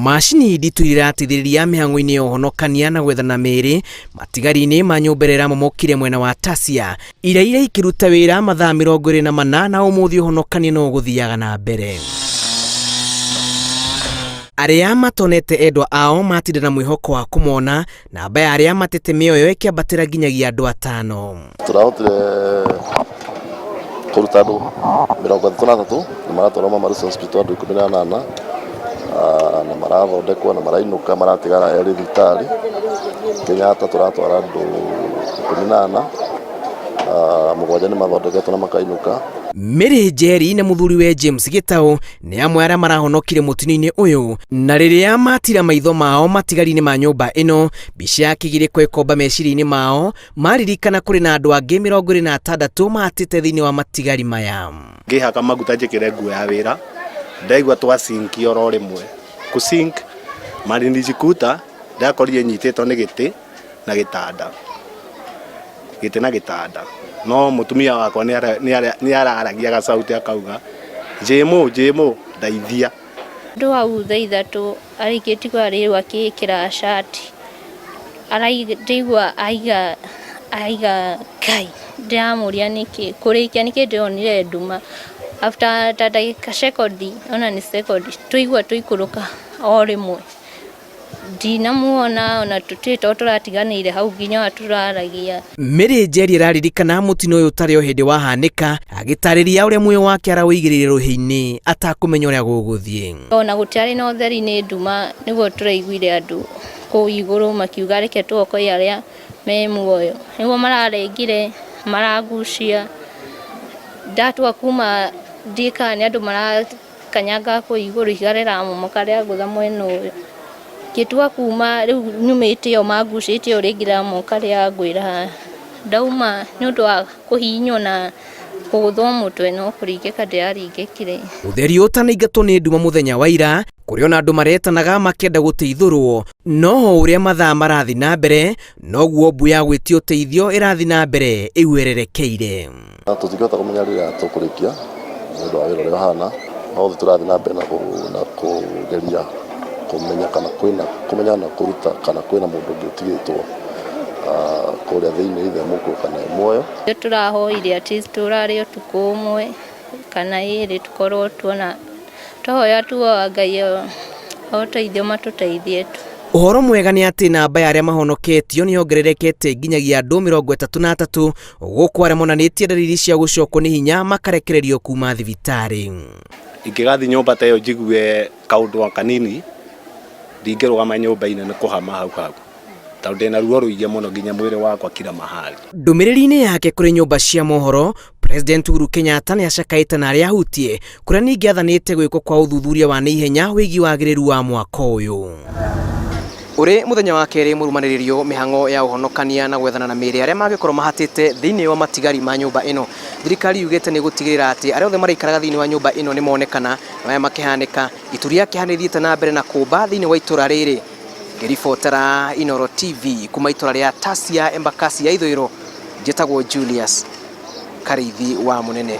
Macini nditũ irateithĩrĩria mĩhang'o-inĩ ya ũhonokania na gwethana mĩĩrĩ matigari-inĩ ma nyũmba ĩrĩa ĩramomokire mwena wa Tasia. Iraira ikĩruta wĩra mathaa 24 na ũmũthĩ ũhonokania no ũgũthiaga na mbere. Arĩa matonete endwa ao matinda na mwĩhoko wa kũmona, namba ya arĩa matete mĩoyo ĩkĩambatĩra nginyagia andũ atano. Tũrahotire kũruta andũ 33 na maratwarwo Mama Lucy Hospital andũ 18 na marathondekwo na marainũka maratigara erĩ thibitarĩ. Kenyatta tũratwara andũ 14, 7 nĩ mathondeketwo na makainũka. Mary Njeri na mũthuriwe James Gĩtaũ nĩ amwe arĩa marahonokire mũtino-inĩ ũyũ, na rĩrĩa matira maitho mao matigari-inĩ ma nyũmba ĩno, mbica ya kĩgirĩko ĩkomba meciria-inĩ mao maririkana kũrĩ na andũ angĩ 26 mahatĩte thĩinĩ wa matigari maya. Ngĩhaka maguta njĩkĩre nguo ya wĩra, ndaigua twa sink oro rĩmwe. Kũ sink malinijikuta ndakorire nyitĩtwo nĩ gĩtĩ na gĩtanda. Gĩtĩ na gĩtanda. No mũtumia wakwa nĩ araragia gacauti akauga, Jĩmũ, Jĩmũ, ndeithia. Andũ hau thaa 3 arĩkĩtie kwarĩrwo akĩĩkĩra cati, ndaigua aiga aiga Ngai, ndĩramũria nĩkĩ, kũrĩkia nĩkĩ ndĩronire nduma, after ta ndagĩka cekondi ona nĩ cekondi, twaigua twaikũrũka o rĩmwe, ndinamuona ona tũtirĩ to tũratiganĩire hau nginya ũrĩa tũraragia. Mary Njeri araririkana mũtino ũyũ ũtarĩ o hĩndĩ wahanĩka, agĩtarĩria ũrĩa muoyo wake araũigĩrĩire rũhĩ-inĩ atakũmenya ũrĩa gũgũthiĩ. Ona gũtiarĩ na ũtheri nĩ nduma nĩguo tũraiguire andũ kũu igũrũ makiuga reke tũokoe arĩa me muoyo. Nĩguo mararengire maragucia, ndatua kuma ndiũĩ kana nĩ andũ marakanyangaga kũu igũrũ ihiga rĩramomoka rĩagũtha mwena ũyũ. Ngĩtua kuma rĩu nyumĩte ĩyo mangucĩtie ĩyo rĩngĩ rĩramomoka rĩangwĩra haha. Ndauma nĩ ũndũ wa kũhihinywo na kũgũthwo mũtwe no kũringĩka ndĩraringĩkire. Ũtheri ũtanaingatwo nĩ nduma mũthenya wa ira, kũrĩ ona andũ maretanaga makĩenda gũteithũrwo, no o ũrĩa mathaa marathiĩ na mbere, noguo mbu ya gwĩtia ũteithio ĩrathiĩ na mbere ĩwererekeire. Tũtingĩhota kũmenya rĩrĩa tũkũrĩkia nĩ ũndũ wa wĩra ũrĩa ũhana, no tũrathiĩ na mbere na kũgeria kũmenya kana kwĩna, kũmenya na kũruta kana kwĩna mũndũ ũngĩ ũtigĩtwo kũrĩa thĩinĩ either e mũkuũ kana e muoyo. Tũrahoire at least tũrare ũtukũ ũmwe kana ĩrĩ tũkorwo tuona, twahoya tu o Ngai ũteithio matũteithie tu. Ũhoro mwega nĩ atĩ namba ya arĩa mahonoketio nĩ yongererekete nginyagia andũ 33 gũkũ arĩa monanĩtie ndariri cia gũcokwo nĩ hinya makarekererio kuma thibitarĩ. Ingĩgathiĩ nyũmba ta ĩyo njigue kaũndũ o kanini, ndingĩrũgama nyũmba-inĩ nĩ kũhama hau hau, tondũ ndĩna ruo rũingĩ mũno nginya mwĩrĩ wakwa kila mahali. Ndũmĩrĩri-inĩ yake kũrĩ nyũmba cia mohoro, President Uhuru Kenyatta nĩ acakaĩte na arĩa ahutie, kũrĩa ningĩ athanĩte gwĩkwo kwa ũthuthuria wa naihenya wĩgiĩ wagĩrĩru wa mwako ũyũ. Ũrĩ mũthenya wa kerĩ mũrũmanĩrĩrio mĩhang'o ya ũhonokania na gwethana na mĩĩrĩ arĩa mangĩkorwo mahatĩte thĩinĩ wa matigari ma nyũmba ĩno. Thirikari yugĩte nĩ ĩgũtigĩrĩra atĩ arĩa othe maraikaraga thĩinĩ wa nyũmba ĩno nĩ monekana na maya makĩhanĩka. Itu rĩa kĩeha nĩ rĩthiĩte na mbere na kũmba thĩinĩ wa itũra rĩrĩ. Ngĩribotera Inooro TV kuma itũra rĩa Tasia, Embakasi ya Ithũĩro, njĩtagwo Julius Karĩithi wa Mũnene.